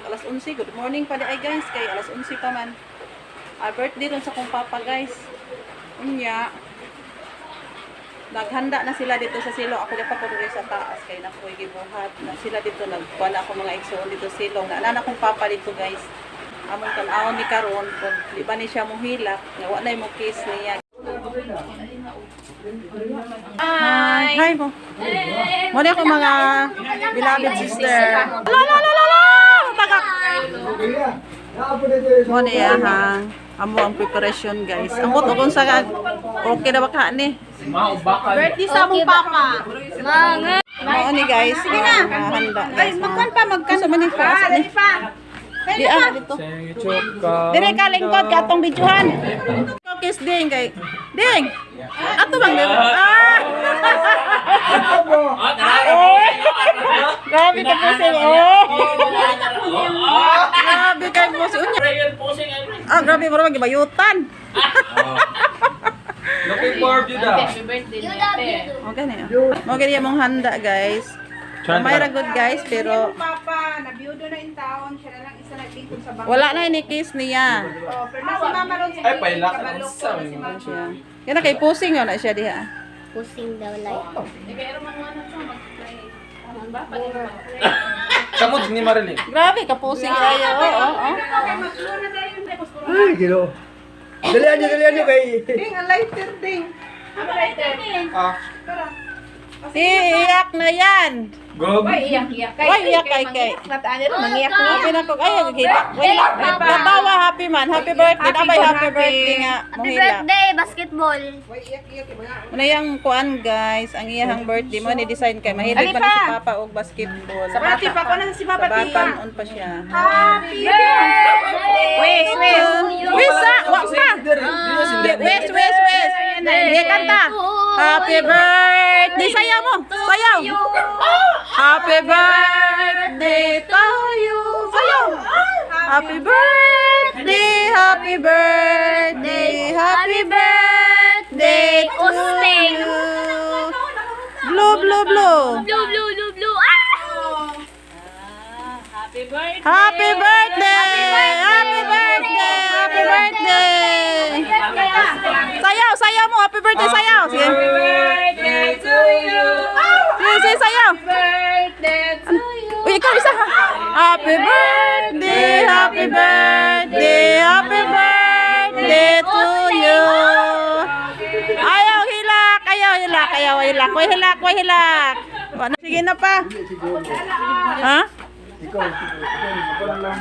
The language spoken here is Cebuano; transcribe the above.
Alas 11. Good morning pa di ay, guys, kay alas 11 pa man. Ah, birthday ron sa kong papa, guys. Unya. Naghanda na sila dito sa silong. Ako di pa ko diri sa taas kay nakoy gibuhat. Na sila dito, nagkuha na ako mga igsoon dito silong. Na na akong papa dito, guys. Among tan-awon ni karon kung di ba ni siya mohilak nga wa nay mo kiss niya. Hi. Hi mo. Mo ni ako mga beloved sister. La la la la la. Tagak. Mo ni ha. Amo ang preparation, guys. Ang og sa okay na ba ka ni? Birthday sa among papa. Mga Mao ni, guys. Sige na. Handa, guys. Ay, magkuan pa, magkan. Sa man ni Pa, dali pa. Di ah dito. Dire ka lingkod ka atong videohan. Kiss ding kay. Ding. Ato bang ding? Ah. Oh. Grabe ka pusing. Oh. Grabe kay pusing. Unya. Ah, grabe mo gibayutan. Looking for you daw. Okay na. Mo gani among handa, guys. May ra good, guys, pero Papa, nabiyudo na in taon, siya na lang isa naglingkod sa bangko. Wala na ni kiss niya. Oh, pero na si mama ron sa Ay, paila ka. kabalo ko na si mama. Siya. Kana kay pusing na siya diha. Pusing daw like. Kamot ni Marilyn. Grabe ka pusing kayo. Oo. Okay, magluo na tayo. Ay, gino. Dalian niyo kay. Ding, ang lighter, ding. Ang lighter. Ah. Iiyak na yan. Go. Ay, iyak, iyak. Ay, iyak kay kay. Mangiyak. Happy na ko. Ay, hilak. Wala. Natawa, happy man. Happy birthday. Nabay, happy birthday nga. Happy Mohila. birthday, basketball. Muna yung kuan, guys, ang iyahang birthday mo ni design kay mahilig pa ni si Papa og basketball. Sa bati pa ko na si Papa Sa Tia. batan on pa siya. Happy birthday. Wes, wes. Wes, ah, wa pa. Wes, wes, wes. Di kanta. Happy birthday. Sayaw mo. Sayaw. Happy birthday to you. Sayaw. Happy birthday, happy birthday, happy birthday to Usting. you. Blue, blue, blue. Blue, blue, blue, blue. Ah! Happy birthday! Happy birthday! Happy birthday! Sayaw, sayaw mo. Happy birthday, sayaw. Sige. Happy birthday to you. Sige, sige, sayaw. Birthday to you. Uy, ikaw isa. Happy birthday, happy birthday, happy birthday to you. Ayaw, hilak, ayaw, hilak, ayaw, hilak. Way hilak, way hilak. Wala. Sige na pa. Ha? Ikaw, ikaw, ikaw lang.